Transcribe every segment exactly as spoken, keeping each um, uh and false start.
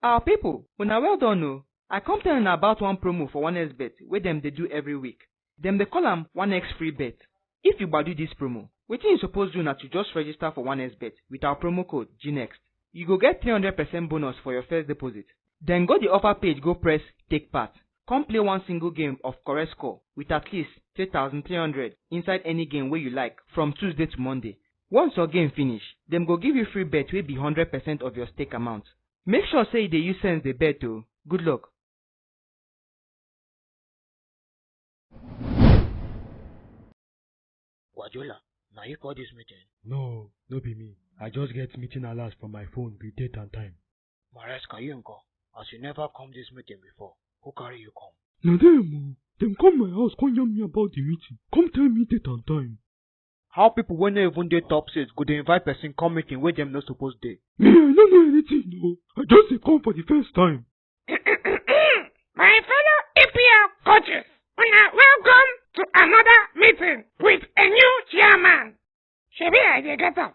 Our people, una well done o. I come tell una about one promo for one X bet wey dem dey do every week. Dem dey call am one X free bet. If you gbadu this promo, wetin you suppose do na to just register for one X bet with our promo code G next. You go get three hundred percent bonus for your first deposit. Then go the offer page, go press take part. Come play one single game of correct score with at least three thousand three hundred inside any game wey you like from Tuesday to Monday. Once your game finish, dem go give you free bet wey be hundred percent of your stake amount. Make sure say you dey use sense dey bet o. Good luck. Guardiola, na you call this meeting? No, no be me. I just get meeting alert from my phone with date and time. Maresca, you nko? As you never come this meeting before, who carry you come? Na dem o. Dem come my house, come yarn me about the meeting. Come tell me date and time. How people wey no even dey top six go dey invite person come meeting wey dem no suppose dey? Me, I no know anything o. I just dey come for the first time. My fellow E P L coaches, una welcome to another meeting with a new chairman. Shebi I dey get am?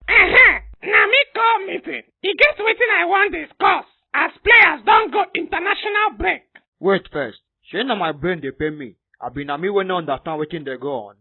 Ehem, na me call meeting. E get wetin I wan discuss as players don go international break. Wait first, shey na my brain dey pain me? Abi na me wey no understand wetin dey go on?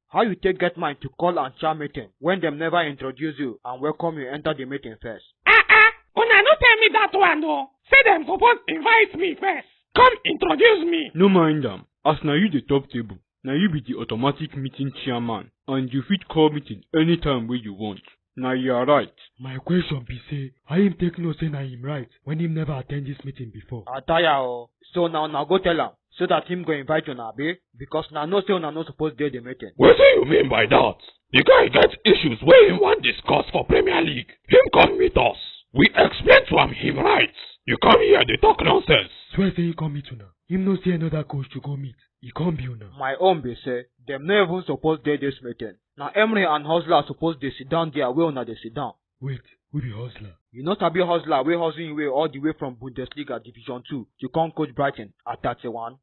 How you take get mind to call and chair meeting when dem never introduce you and welcome you enter the meeting first? Ah ah, una no tell me that one o. Say dem suppose invite me first, come introduce me. No mind am, as na you dey top table, na you be the automatic meeting chairman and you fit call meeting anytime wey you want. Na your right. My question be say, how him take know say na him right when him never attend this meeting before? I tire o. So na una go tell am so that him go invite una, abi? Because na know say una no suppose dey the meeting. Wetin you mean by that? The guy get issues wey him wan discuss for Premier League. Him come meet us. We explain to am him rights. You come here dey talk nonsense. Swear say he come meet una. Him no see another coach to go meet. He come be una. My own be say dem no even suppose dey this meeting. Na Emery and Hustler suppose dey sit down there wey una dey sit down. Wait, who be Hustler? You no sabi Hustler wey hustle him way all the way from Bundesliga Division two to come coach Brighton at thirty-one?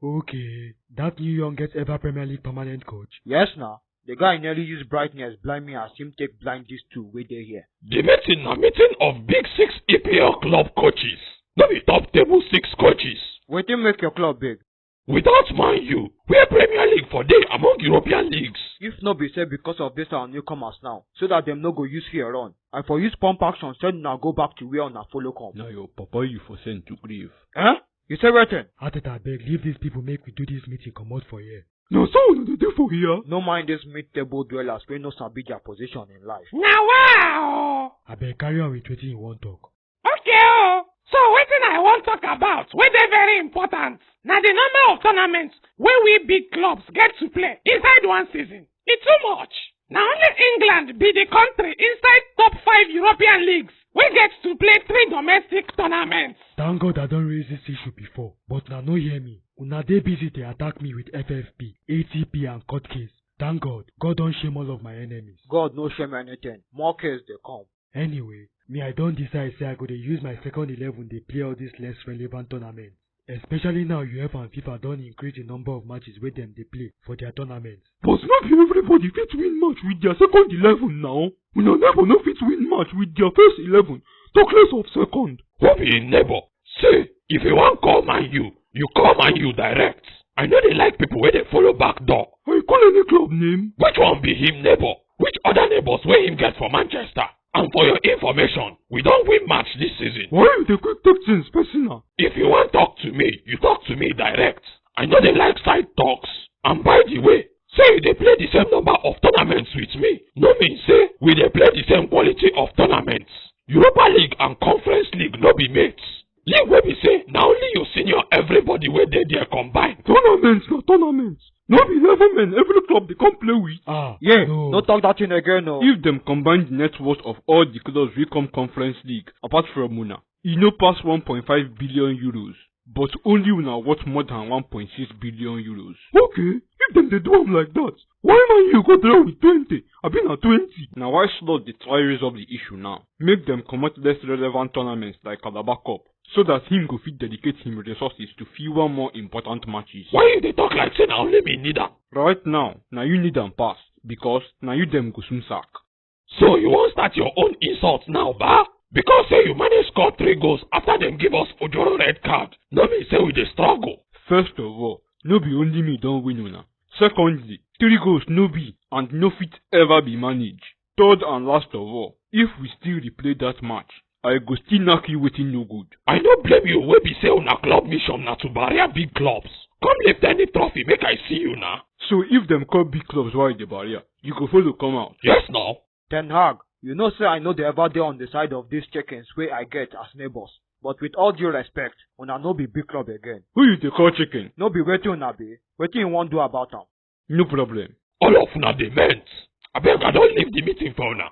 Okay, that new youngest ever Premier League permanent coach? Yes na. The guy nearly use brightness blind me as him take blind these two wey dey here. The meeting na meeting of big six E P L club coaches, no be top table six coaches. Wetin make your club big? Without Man U, where Premier League for dey among European leagues? If no be say because of this our newcomers now, so that dem no go use fear run, I for use pump action send una go back to where una follow come. Na your papa you for send to grave. Eh? You say wetin? Arteta, abeg, leave these people make we do this meeting comot for here. Na so una dey do for here? No mind these mid-table dwellers wey no sabi their position in life. Na wa o! Abeg, carry on with wetin you wan talk. Okay o. So wetin I wan talk about wey dey very important na the number of tournaments wey we big clubs get to play inside one season. E too much. Na only England be the country inside top five European leagues wey get to play three domestic tournaments. Thank God I don raise this issue before, but una no hear me. Una dey busy dey attack me with F F P, A T P and court case. Thank God, God don shame all of my enemies. God no shame anything. More case dey come. Anyway, me I don decide say I go dey use my second eleven dey play all these less relevant tournaments. Especially now UEFA and FIFA don increase the number of matches wey dem dey play for their tournaments. But no be everybody fit win match with their second eleven now. Una neighbor no fit win match with their first eleven, talk less of second. Who be im neighbor? See, if you wan call Man U, you call Man U direct. I no dey like people wey dey follow back door. I call any club name? Which one be him neighbor? Which other neighbors wey him get for Manchester? And for your information, we don win match this season. Why you dey quick take things personal? If you wan talk to me, you talk to me direct. I no dey like side talks. And by the way, say you dey play the same number of tournaments with me no mean say we dey play the same quality of tournaments. Europa League and Conference League no be mates. League wey be say na only you senior everybody wey dey there combine. Tournaments na tournaments. No be eleven men every club dey come play with. Ah, yeah, no. No talk that thing again o. If dem combine the net worth of all the clubs wey come Conference League, apart from una, e no pass one point five billion euros, but only una worth more than one point six billion euros. Okay, if dem dey do am like that, why Man U go draw with twenty? Abi na twenty? Na why Slot dey try raise up the issue now, make dem comot less relevant tournaments like Carabao Cup, so that him go fit dedicate him resources to fewer more important matches. Why you dey talk like say na only me need am? Right now, na you need am pass, because na you dem go soon sack. So you wan start your own insult now, ba? Because say you manage score three goals after dem give us Ojoro red card, no mean say we dey struggle. First of all, no be only me don win una. Secondly, three goals no be and no fit ever be managed. Third and last of all, if we still replay that match, I go still knack you wetin no good. I no blame you wey be say una club mission na to barrier big clubs. Come lift any trophy make I see you na. So if dem call big clubs why the barrier, you go follow come out. Yes now. Ten Hag, you know say I no dey ever dey on the side of these chickens wey I get as neighbors. But with all due respect, una no be big club again. Who you dey call chicken? No be wetin una be. Wetin you wan do about am? No problem. All of una dey meant. Abeg, I don leave the meeting for una.